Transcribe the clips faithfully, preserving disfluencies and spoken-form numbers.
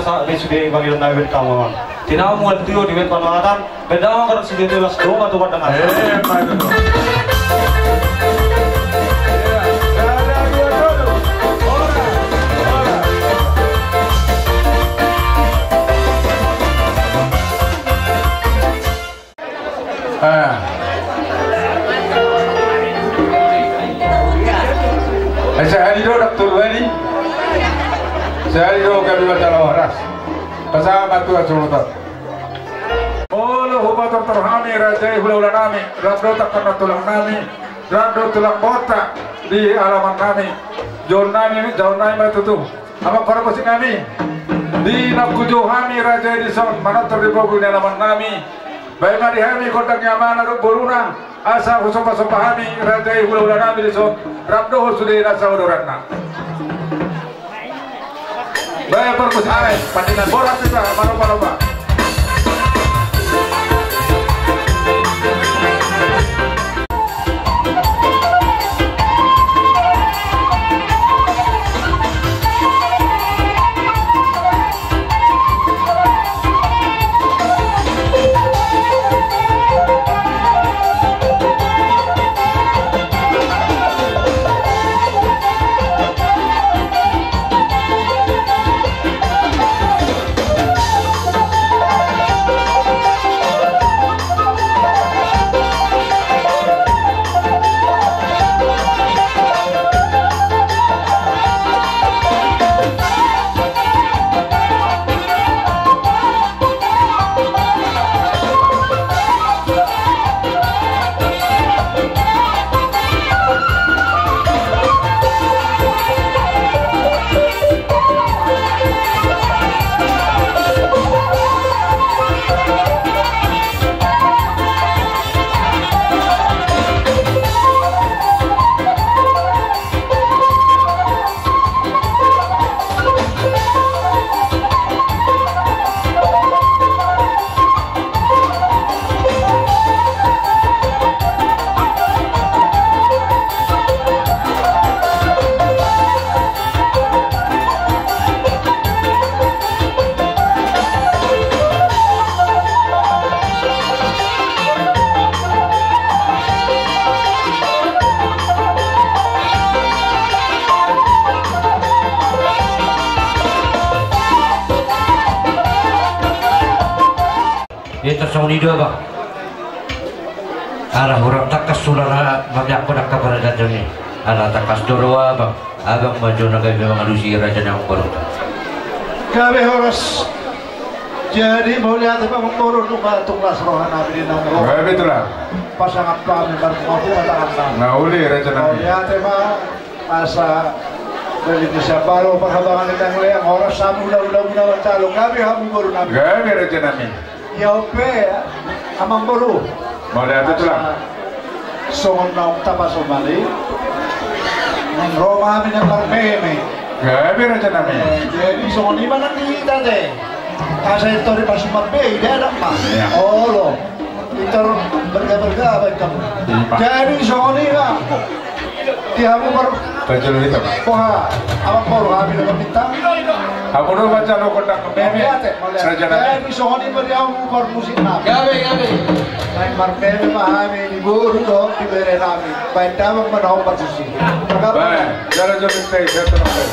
Sa, di sude bagian na beta mama. Tinamu mual tio di beta mama. Beda mama kan sude telas dua atau pada nggak? Eh, apa itu? Ah. Eh, sahali do, Doktor Wali. Sahali do kami masalah horas. Pasahat ma tu asurutan. Molo hupatortor hami raja i hulahula nami, rap do tangkas na tulang nami, rap do tulang bonta di alaman nami. Jou nami, jou nami ma tutu. Amang parmusik nami, di na hujou hami raja i dison manortor di bogu ni alaman nami. Baen ma di hami gondang ni amana dohot boruna, asa husomba-somba hami raja i hulahula nami dison, rap dohot sude na saodoranna. Baen parmusik nami, boras hita, manomba-nomba. Ia tarsongon i do, Abang. Ala hurang tangkas sulang na mamiak angka paradaton i. Ala tangkas do roha, Abang. Abang ma jo na gabe mangalusi raja ni amangboru. Gabe horas. Jadi mauliate ma amangboru, nunga tung las roha nami di na roha. Gabe tulang. Pasangan hami marpungu-pungu tangan nami. Na uli raja nami. Mauliate ma. Asa beli di sabalo parhabangan di tangleang, horas hami hulahula muna manjalo, gabe hamu boru nami. Gabe raja nami. Ia ope, amangboru. Mauliate tulang. Asa songon naung tapasomali, naeng ro ma hami naeng marmeme. Gabe raja nami. Eh, jadi songon i ma nang di hita te. Asa i tor i pasumap be, i dadak ma. Ia. Olo. Pintor berga-berga baen hamu. Jadi songon i ma. Di hamu par-, boha, amangboru, hami do mambintang. Hamu do manjalo gondang meme. Mauliate, mauliate. Raja nami. Jadi songon i ma di hamu parmusik nami. Gabe, gabe. Naeng marmeme ma hami di boru dohot di bere nami. Baen damang ma na hombar susi. Baen, jala jala tei, jala tei.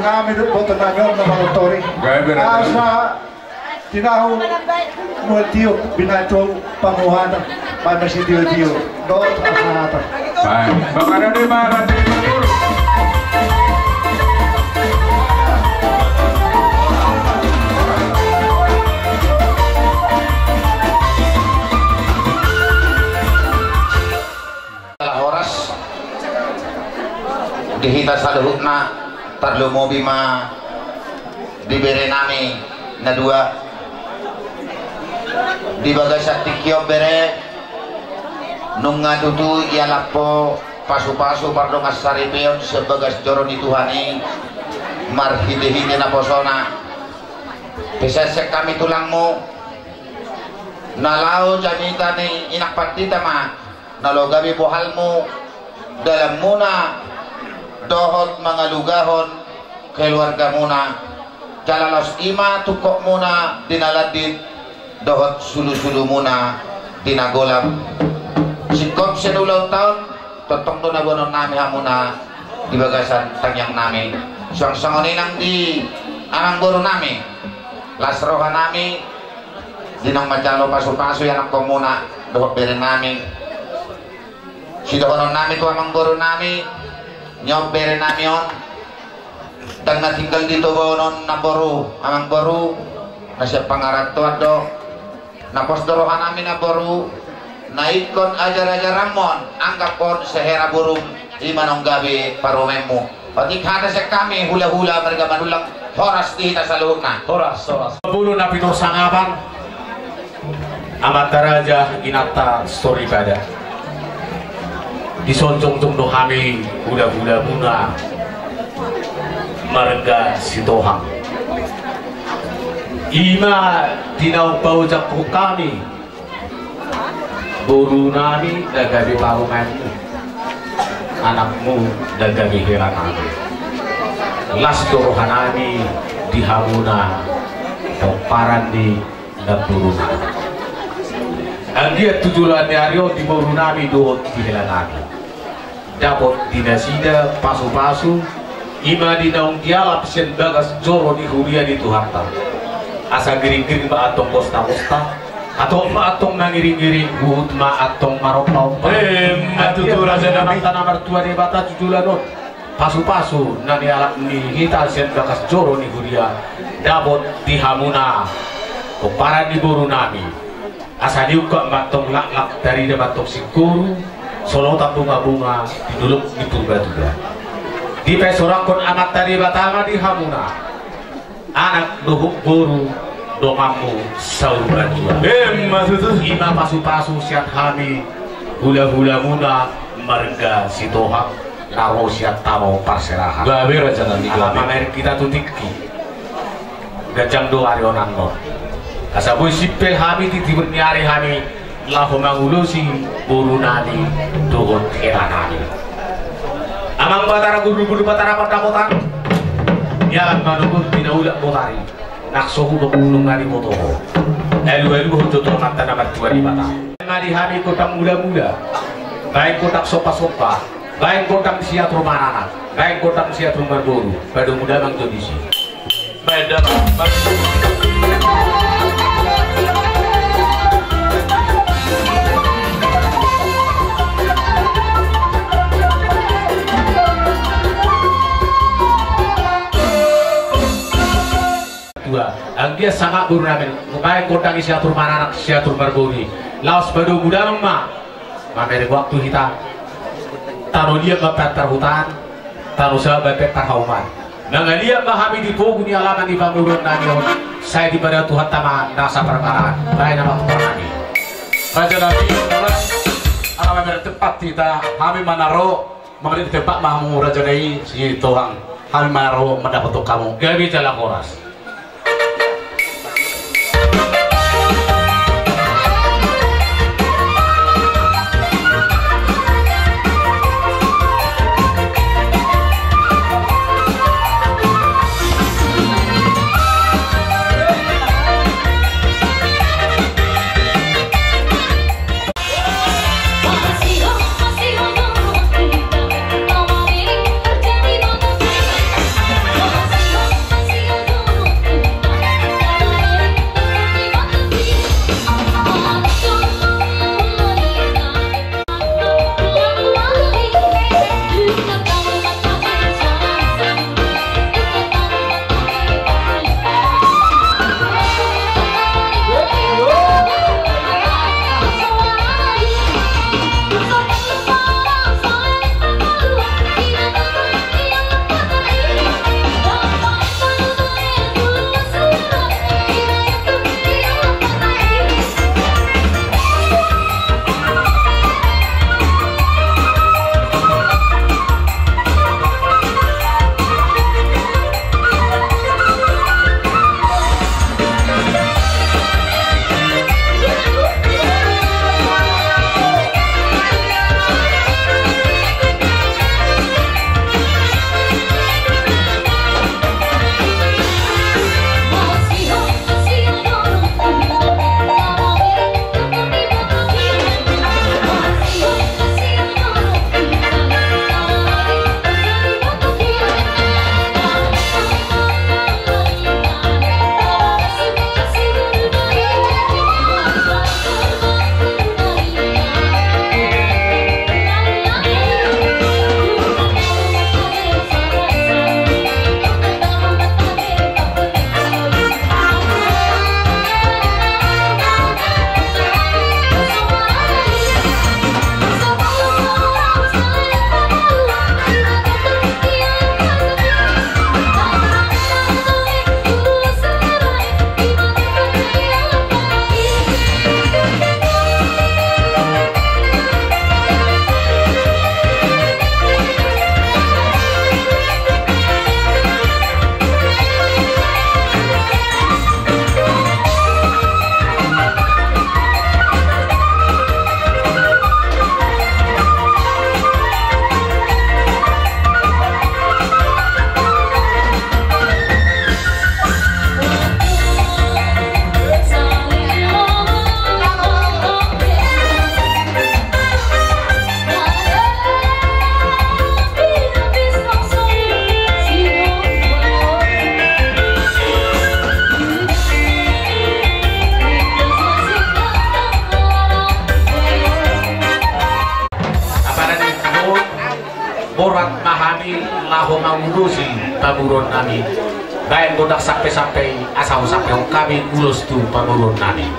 Nami dohot boto nami on na martontor i. Gabe na. Asa tinahu mula tiop binatong panguhatan. Pai masitio-tio dohot hasahatan. Baik. Bang Arani, Bang Arani. Jala horas di hita saluhutna, tarlumobi ma di bere nami na dua. Di bagasan tingki on bere, nunga tutu dialap ho pasu-pasu pardongansaripeon sian bagas joro ni Tuhan i marhite-hite naposona. Pe sian hami tulangmu na laho jamita ni inang pandita ma na laho gabe bohalmu dalanmuna dohot mangalugahon keluargamuna. Jala laos i ma tungkotmuna di na landit dohot sulu-sulumuna di na golap. Singkop sian ulaonta on tongtong do na boanon nami hamuna di bagasan tangiang nami. Suang songon i nang di amangboru nami. Las roha nami di naung manjalo pasu-pasu ianakhonmuna dohot bere nami. Sidohonon nami tu amangboru nami, niop bere nami on, ndang na tinggal di tobaon on namboru, amangboru, na sian pangarantoan do. Na pos do roha nami namboru, na ingkon ajar-ajaranmon, anggaphon sehera burung, i ma naung gabe parumaenmu. Otik hata sian hami hula-hula marga Manullang, horas di hita saluhutna. Horas, horas. Bulu na pinarsangapan, amanta raja, inanta soripada. Dison jongjong do hami hula-hulamuna marga Sitohang. I ma di naung paojakhon hami, boru nami na gabe parumaenmu, anakmu na gabe hela nami. Las do roha nami di hamuna pomparan ni namboru nami. Anggiat tu joloan ni ari on di boru nami dohot di hela nami dapot di nasida pasu-pasu, i ma di naung dialap sian bagas joro ni huria ni Tuhanta. Asa giring-giring ma antong bosta-bosta, hatop ma antong mangiring-iring, huhut ma antong marompa-ompa. Emma tutu, raja nami. Anggiat di Amanta na martua Debata tu joloan on pasu-pasu na nialap ni hita sian bagas joro ni huria dapot di hamuna pomparan ni boru nami. Asa diungkap ma antong laklak, tarida ma antong singkoru, solotan bunga-bunga di dolok ni Purbatua. Dipasorakhon Amanta Debata ma di hamuna anak dohot boru, donganmu saur matua. Emma tutu. I ma pasu-pasu sian hami hula-hulamuna marga Sitohang na ro sian tano parserahan. Gabe, raja nami, gabe. Ala mamereng hita tu tingki, ganjang do ari on annon. Asa boi simpel hami di timur ni ari hami laho mangulosi boru nami dohot hela nami. Amang Batara Guru, Guru Batara Pandapotan, ia manurut pinaulak botari, nang so hudok nunga diboto ho. Alu-aluhon jo tu Amanta na martua Debata. Nang di hami gondang mula-mula, baen gondang somba-somba, baen gondang siatur maranak, baen gondang siatur marboru, padomu damang jo disi. Baen damang. Dua. Anggiat sangap boru nami, baen gondang i siatur maranak, siatur marboru. Laos padomu damang ma. Mamereng waktu hita. Tano liat ma pe antar hutaan, tano saba pe antar hauma. Mangaliat ma hami di pogu ni alaman ni pamoruon nami on, sai dipada Tuhanta ma nasa parmaraan. Baen nama tu parmaraan i. Raja nami, ala mamereng tempat hita, hami ma na ro, mamereng tempat ma hamu raja nami Sitohang, hami ma na ro mandapothon hamu. Gabe jala horas. Ahu mangulosi pamoruon nami. Baen gondang sampe-sampe i asa husampehon hami ulos tu pamoruon nami.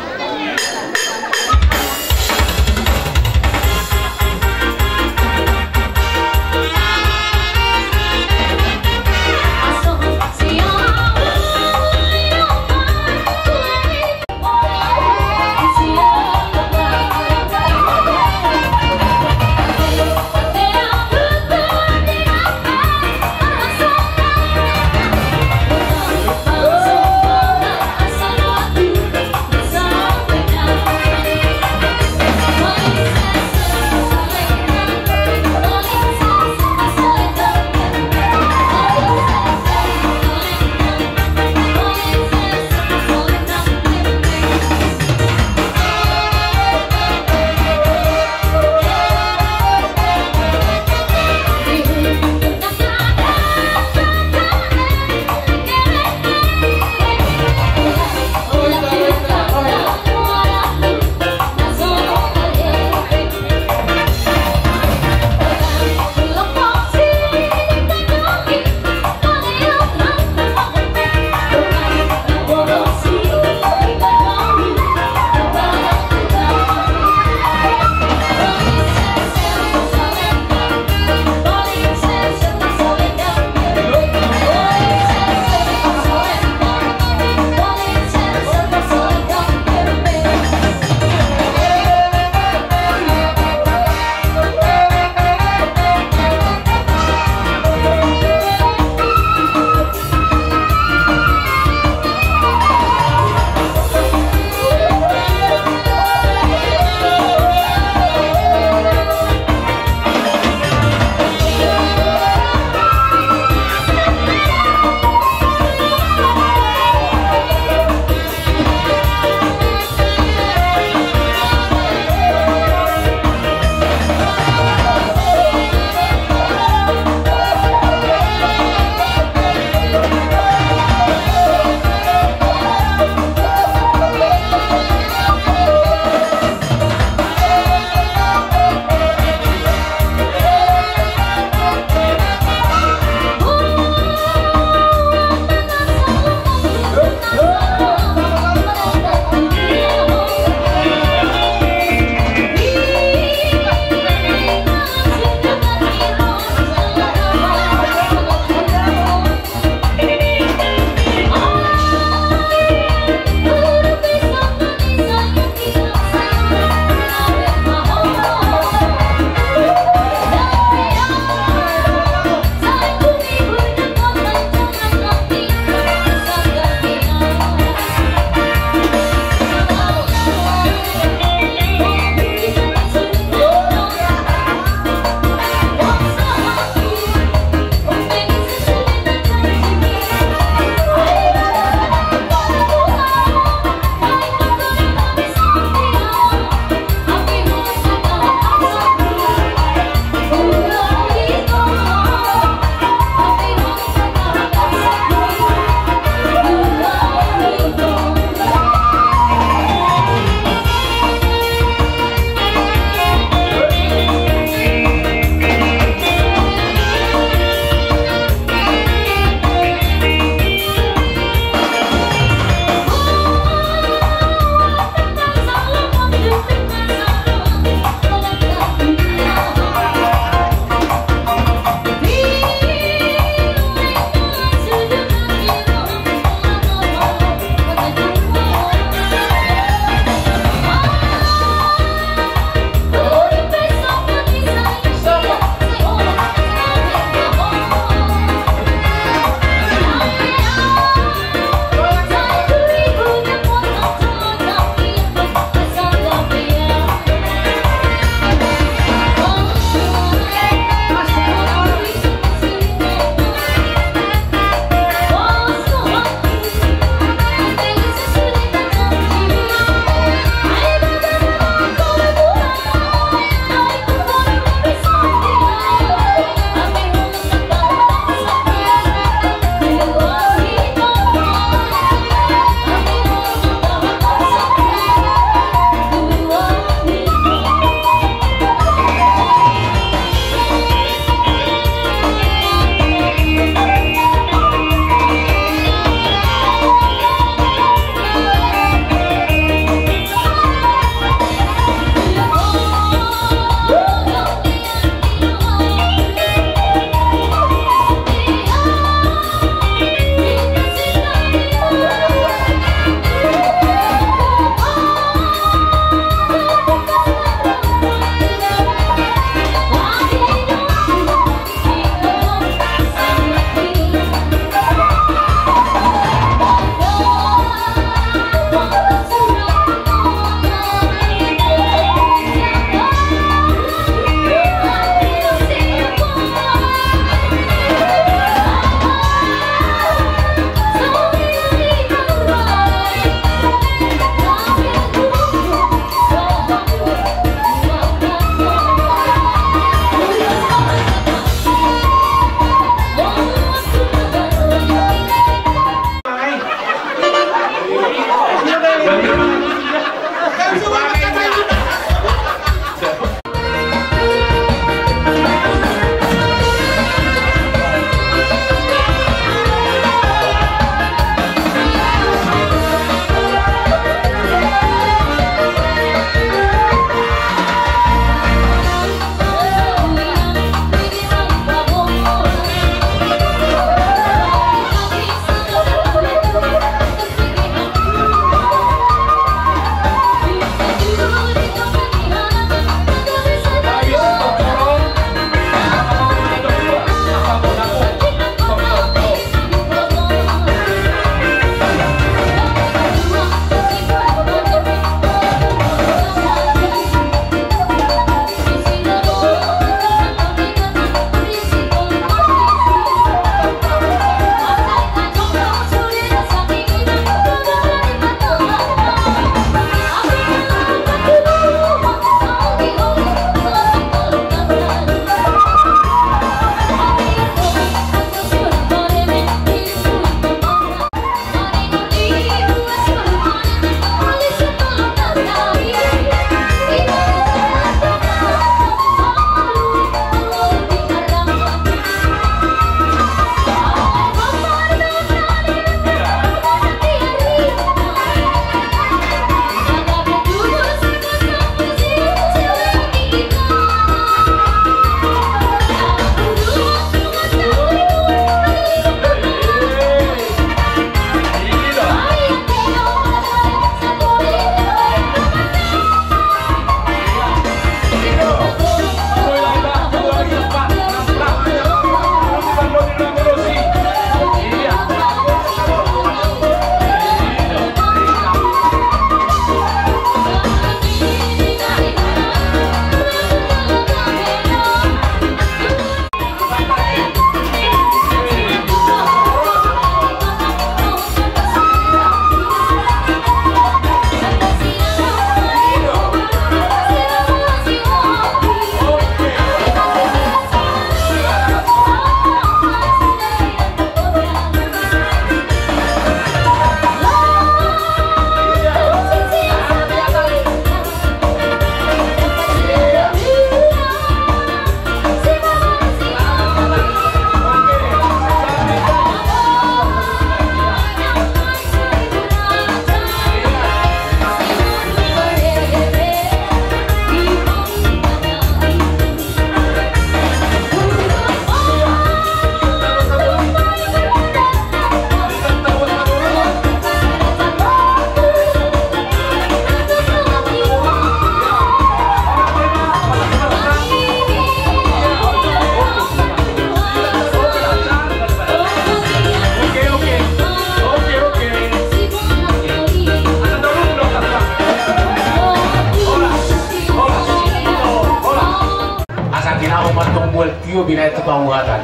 Tio binahen tu panguhatan.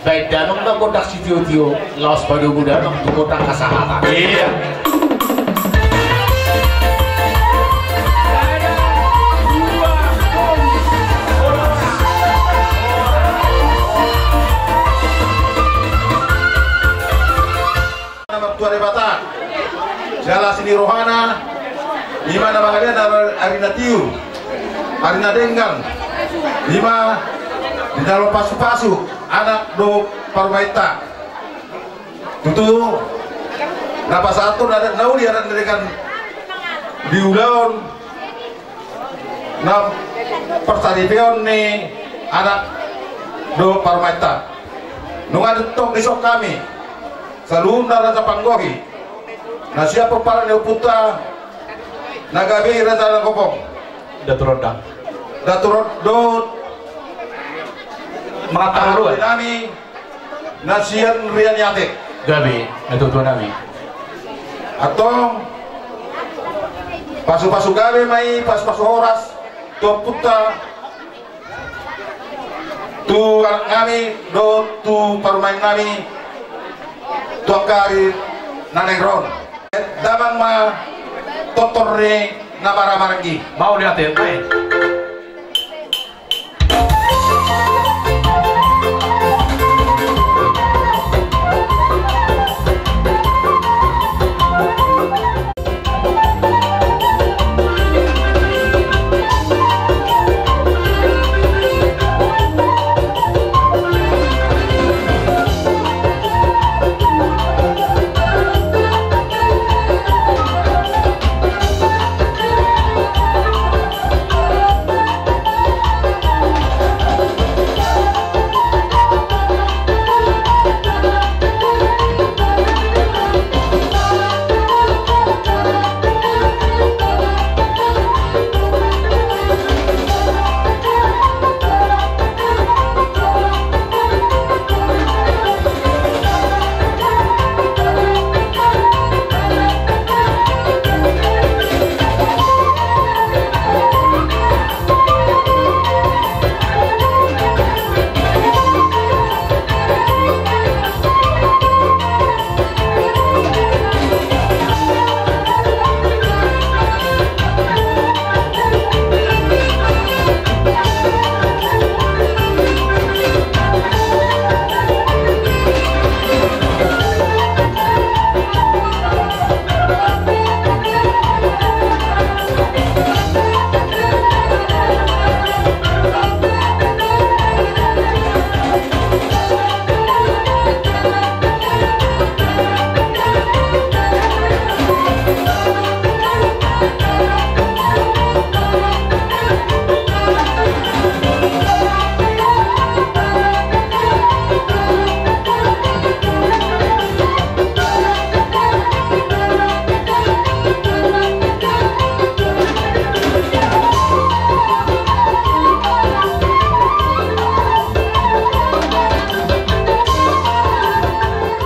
Bahen damang ma gondang sitiotio, laos padomu damang tu gondang hasahatan. Iya. Martua Debata, jala asi ni rohana, ima na mangalean ari na tio, ari na denggan, ima di na laho pasupasu anak dohot parumaenta. Tutu na pasahathon adat na uli, adat na denggan di ulaon na parsaripeon ni anak dohot parumaenta. Nunga adong tong dison hami saluhutna raja panggohi na sian pomparan ni ompunta na gabe i, raja na gogo. Datu Rondang. Datu Rondang dohot mangapar dua nami na sian Rianiate. Gabe, na tuatua nami. Antong pasupasu gabe ma i, pasupasu horas tu ompunta, tu anak nami dohot tu parumaen nami tu angka ari na naeng ro on. Damang ma tortor ni na marhahamaranggi. Mauliate.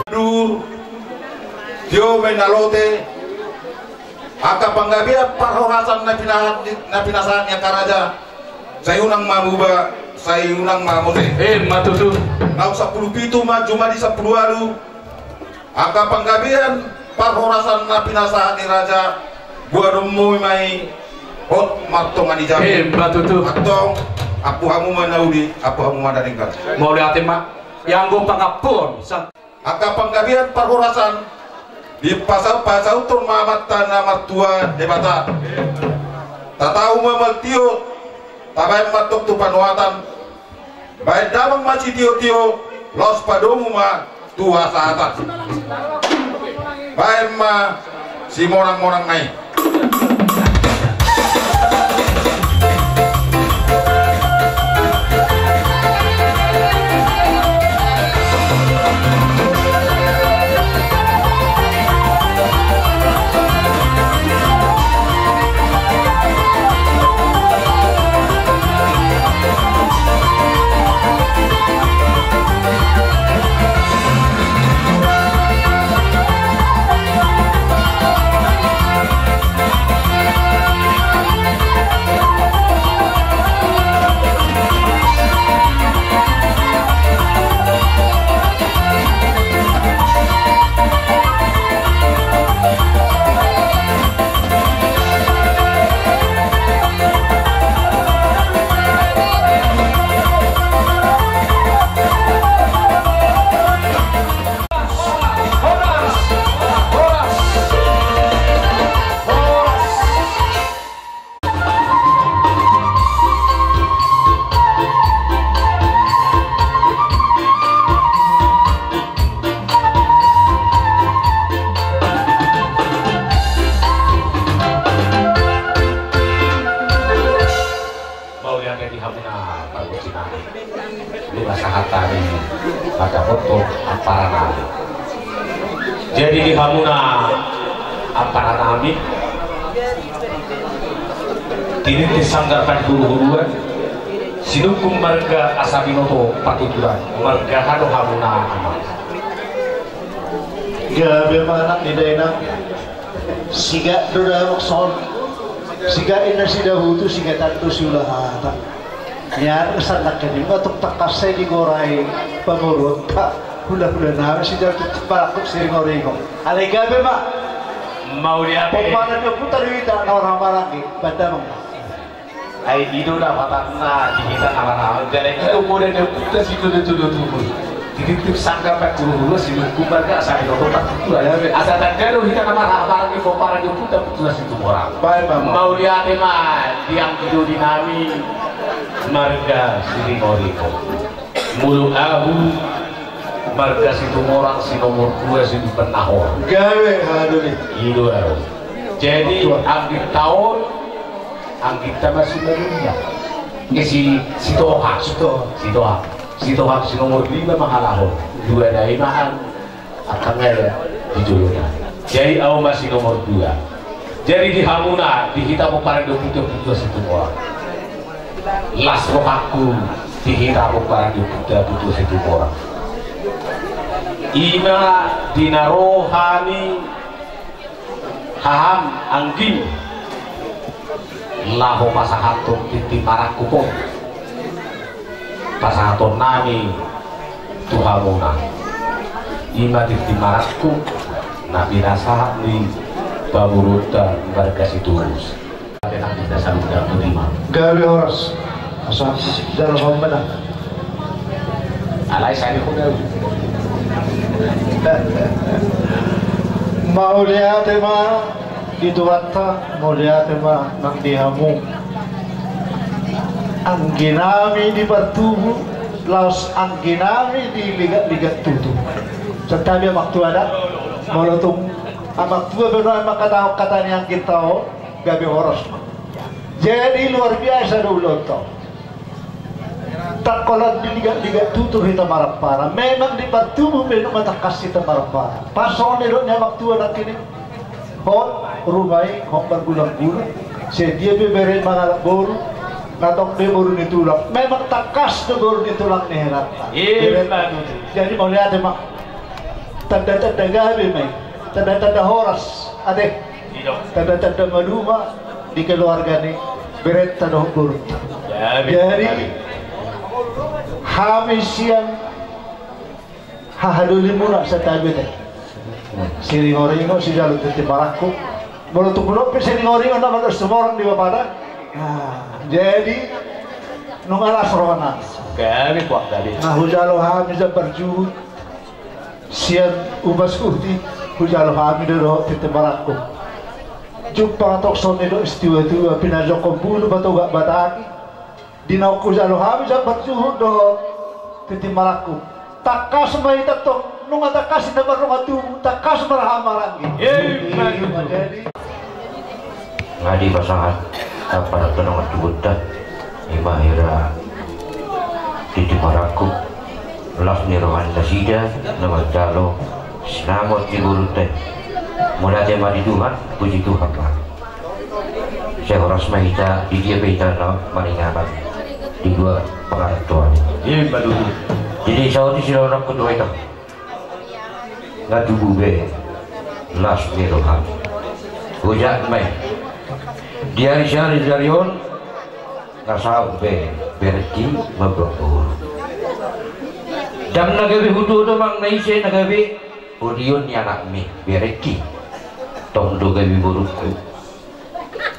Dur, tio ma i na lote, angka panggabean parhorasan na pina-, na pinasahat ni angka raja, sai unang ma muba, sai unang ma mose. Emma tutu. Naung sampulu pitu ma jumadi sampulu ualu, angka panggabean parhorasan na pinasahat ni raja, boanonmu ma i hot martonga ni jabu. Emma tutu. Antong, ampu hamu ma na uli, ampu hamu ma na denggan. Mauliate ma. Ianggo pangampuon sang- Angka panggabean parhorasan dipasa-, pasauthon ma amanta na martua Debata. Tatau ma maltio, tabaen ma antong tu panuatan. Baen damang ma sitiotio, laos padomu ma tu hasahatan. Baen ma simonangmonang na i. Oto, ampara nami. Jadi di hamuna ampara nami, tinitip sanggar pangguruhuruan, sinungkun marga asa binoto patuturan, marga aha do hamuna amang? Gabe ma anak ni dainang. Sigat do damang son. Sigat inna sidahutu, sigatan do siulahata. Nian sandangkan i ma tung tangkas sai digorai pamoruonta. Hulahula nami sijalo tintin marangkup siringoringo. Alai gabe ma. Mauliate. Pomparan ni ompunta do hita na marhahamaranggi. Banda mang. Ai i do na patanna di hita na marhahamaranggi. Jala i do poda ni ompunta sijolo-jolo tubu. Tinitip sanggar pangguruhuruan, sinungkun marga asa binoto patuturan. Asa tanda do hita na marhahamaranggi pomparan ni ompunta Putu Situmorang. Baik, Bang. Mauliate ma di anggi doli nami marga Siringoringo. Molo ahu marga Situmorang, si nomor dua, si Dumban Nahor. Gabe, haha doli. I do ahu. Jadi, anggitta on, anggitta ma si nomor lima. Eh, si, si Toha. Si Toha. Si Toha. Si Toha, si nomor lima ma halak on. Dua nai ma an. Angka nga di jolona. Jadi ahu ma si nomor dua. Jadi di hamuna, di hita pomparan ni ompunta Putu Situmorang. Las rohangku di hita pomparan ni ompunta Putu Situmorang. I ma di na ro hami haham anggim laho pasahathon tintin marangkup on. Pasahaton nami tu hamuna. I ma tintin marangkup na pinasahat ni pamoruonta marga Sitorus. Ate nang kita saluhutna, terima. Gabe horas. Asa jalo hamu ma. Alai sai hudau. Mauliate ma di Tuhanta, mauliate ma nang di hamu. Anggi nami di partubu, laos anggi nami di ligat-ligat tutu. Santabi amang tua da, molo tung amang tua pe nuaeng mangkatahon hata ni angginta on, gabe horas ma. Jadi luar biasa do ulaonta on. Ndang holan di ligat-ligat tutu hita marampara. Memang di partubu pe nunga tangkas hita marampara. Pas songon na nidok ni amang tua nangkin i. Hot ruma i, hot margulang-gulang. Sai dia pe bere mangalap boru, na tong do i boru ni tulang. Memang tangkas do boru ni tulang ni heranta. Iya, bere. Jadi mauliate ma. Tanda-tanda gabe ma i. Tanda-tanda horas. Ate. Tanda-tanda maduma di keluarga ni berenta dohot borunta. Jadi hami sian hahadolimuna santabi ate. Siringoringo sijalo tintin marangkup. Molo tung hudok pe siringoringo na mandok Situmorang di bapana. Nah, jadi nunga las rohana. Gabe kuak tadi. Na hujalo hami jambar juhut. Sian Umas Huti, hujalo hami do dohot tintin marangkup. Jumpang tokson ni do situa-tua, pinajokkon bulu patogar batagi. Di naung hujalo hami jambar juhut dohot tintin marangkup. Tangkas ma hita tong, nunga tangkas hita marnunga tubu, tangkas ma ra hamaranggi. Jadi. Nga dipasahat ampara tonga tubunta, ima hira tintin marangkup, las ni roha ni nasida na manjalo sinamot ni borunta i. Mauliate ma di Tuhan, puji Tuhan ma. Sai horas ma hita di dia pe hita na maringanan di dua pangarantoan i. Jadi sahat i sidohononku tu hita. Nga tubu be las ni roham. Hujat ma i. Di ari sadari on nga saut be berengki mamboan boru. Ndang na gabe hutuo do amang na ise na gabe odion ni anakmi berengki. Tong do gabe borungku.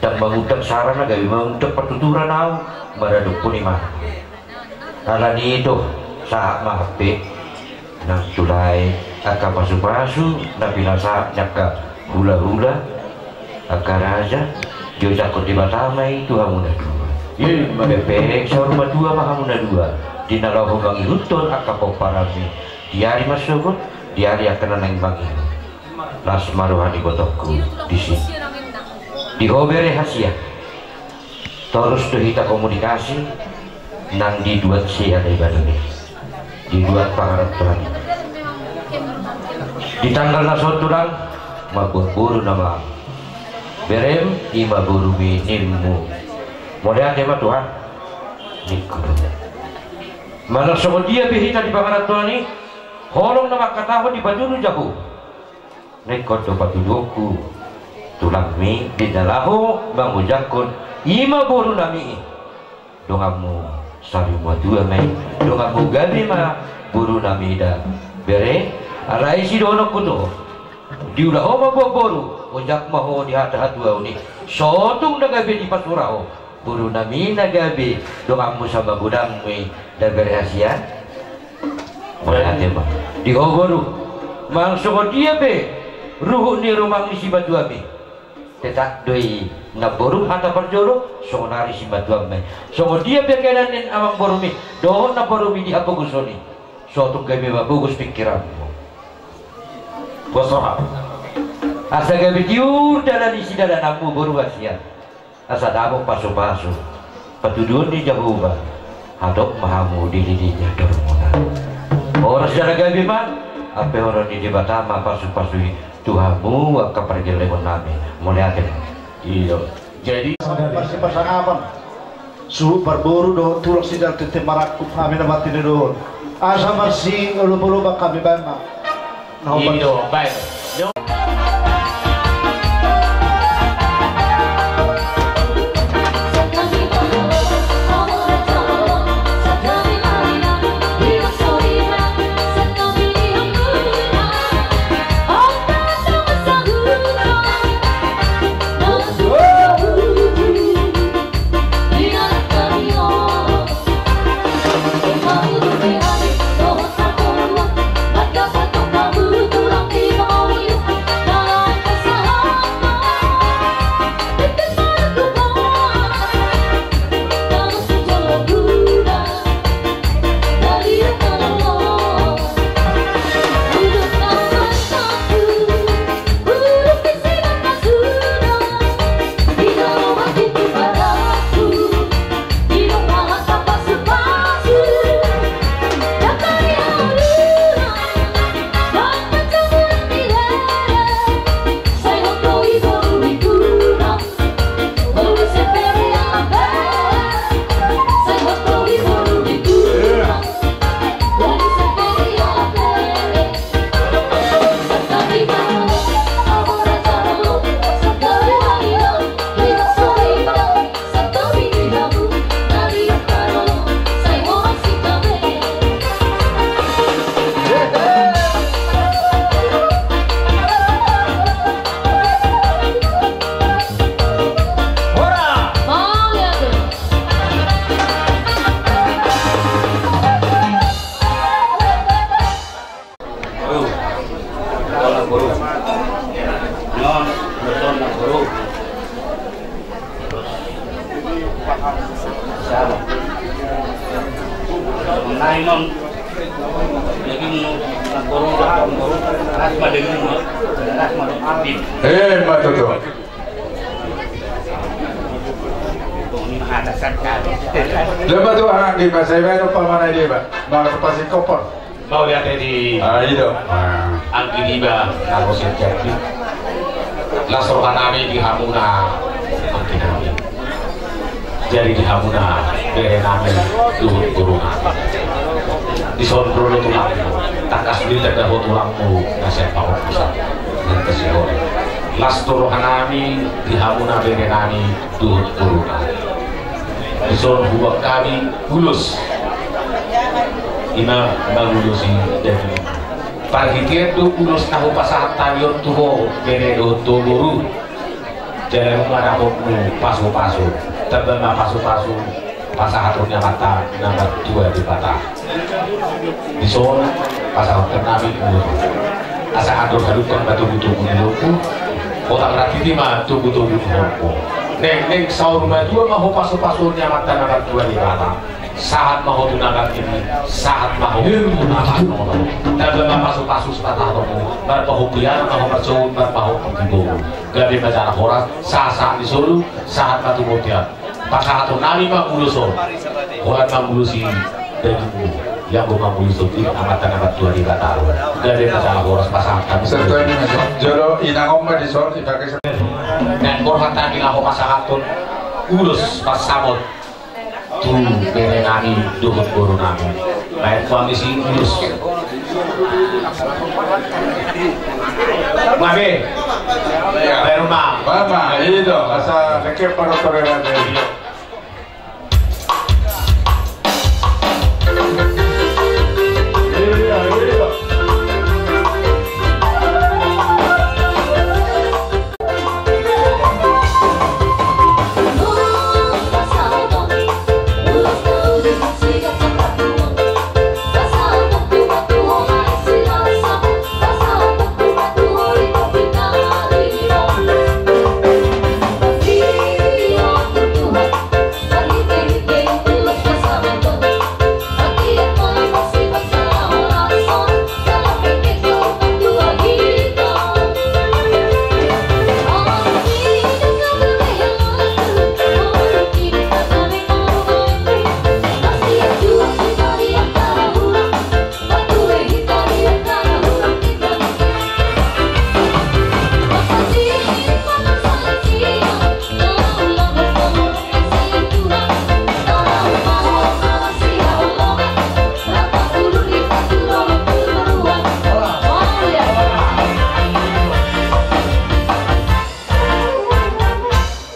Ndang mangundang sara na gabe mangundang patuturan ahu maradophon i ma. Alani i do sahat ma hape nang tu lae angka pasupasu na pinasahat ni angka hulahula, angka raja, diojakhon Debata ma i tu hamu na dua. Pepeng saur matua ma hamu na dua di na laho mangihuthon angka pomparanmi di ari marsogot, di ari angka na naeng mangihut. Las ma roha ni ibotongku disi. Di ho bere hasian. Torus do hita komunikasi nang di duat sian Ibadan i. Di Dibuat pangarantoan i. Di tanggal na songon i tulang, mamboan boru nama berem, i ma borumi ninmu. Mauliate ma Tuhan. Ningku. Manang songon dia be hita di pangarantoan i, holong na mangkatahon dipatudu jabu. Ningkon do patuduhonku, tulangmi, di na laho mangojakhon i ma borunami i. Donganmu saur matua ma i, donganmu gabe ma borunami da bere, alai sidohononku tu ho. Diula ho ma boan boru, ojak ma ho di hata hatuaon i. Sotung na gabe dipasura ho borunami na gabe donganmu sama godangmu i da bere hasian. Mauliate ma. Di ho boru. Manang songon dia pe ruhut ni rumang ni simatuami, tetap do i namborum hata parjolo, songon ari simatuam ma i. Songon dia pe keadaan ni amangborumi dohot namborumi di hapogoson i, sotung gabe ma pogos pingkiranmu. Pos roham. Asa gabe tiur dalan ni sidalananmu boru hasian. Asa dapot pasupasu patuduhon ni Jahowa, hatop ma hamu di lili ni andormuna. Horas jala gabe ma, ampehonon ni Debata ma pasupasu i tu hamu angka pargellengon nami. Mauliate. Iyo. Jadi, marsipasangapan suhut parboru dohot tulang sijalo tintin marangkup hami na martinodohon. Asa marsiolopolopan hami baen ma. Ido, baik. Eh, ma tutu. Dia ma tutu, anggi ma, sai baen umpamana dia ma. Maka pasti kopor. Mauliate di. Ah, i do. Anggi niba na ro sian Jambi. Las rohanami di hamuna anggi nami. Jadi di hamuna bere nami dohot boru nami. Dison ro do tulangmu. Tangkas do i tanda ho tulangmu na sian pahompu sa. Las do rohanami di hamuna bere nami dohot boru nami. Dison huboan hami ulos. I ma mangulosi daging. Parhitean do ulos na hupasahat hami on tu ho bere dohot tu ho boru. Jala nunga dapotmu pasupasu. Tamba ma pasupasu pasahaton ni Amanta na martua Debata. Dison pasahathon nami ulos. Asa andor hadungkon ma togutogu ni lombu. Otak ratiti ma togutogu ni horbo. Neng, neng saur matua ma ho pasupasuon ni Amanta na martua Debata. Sahat ma ho tu na marnini, sahat ma ho tu na marnono. Tamba ma pasupasu sipatahonon. Marpahompu i ma ho marsogot, marpahompu di boru. Gabe ma jala horas, sahat-sahat ni solu, sahat ma tu bontean. Pasahaton nami ma ulos on. Holan mangulosi dagingmu. Ia gok mamulus tu amanta na martua Debata. Gabe ma jala horas pasahat hami. Jolo inang on ma dison, ipake. Naeng borhat hami laho pasahathon ulos pansamot tu bere nami dohot boru nami. Baen ma hami si ulos. Babe. Baen ma. Baen ma, i do, asa dengke parotore raja i.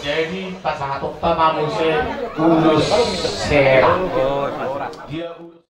Jadi pasahathon ma muse ulos sera. Dia ulos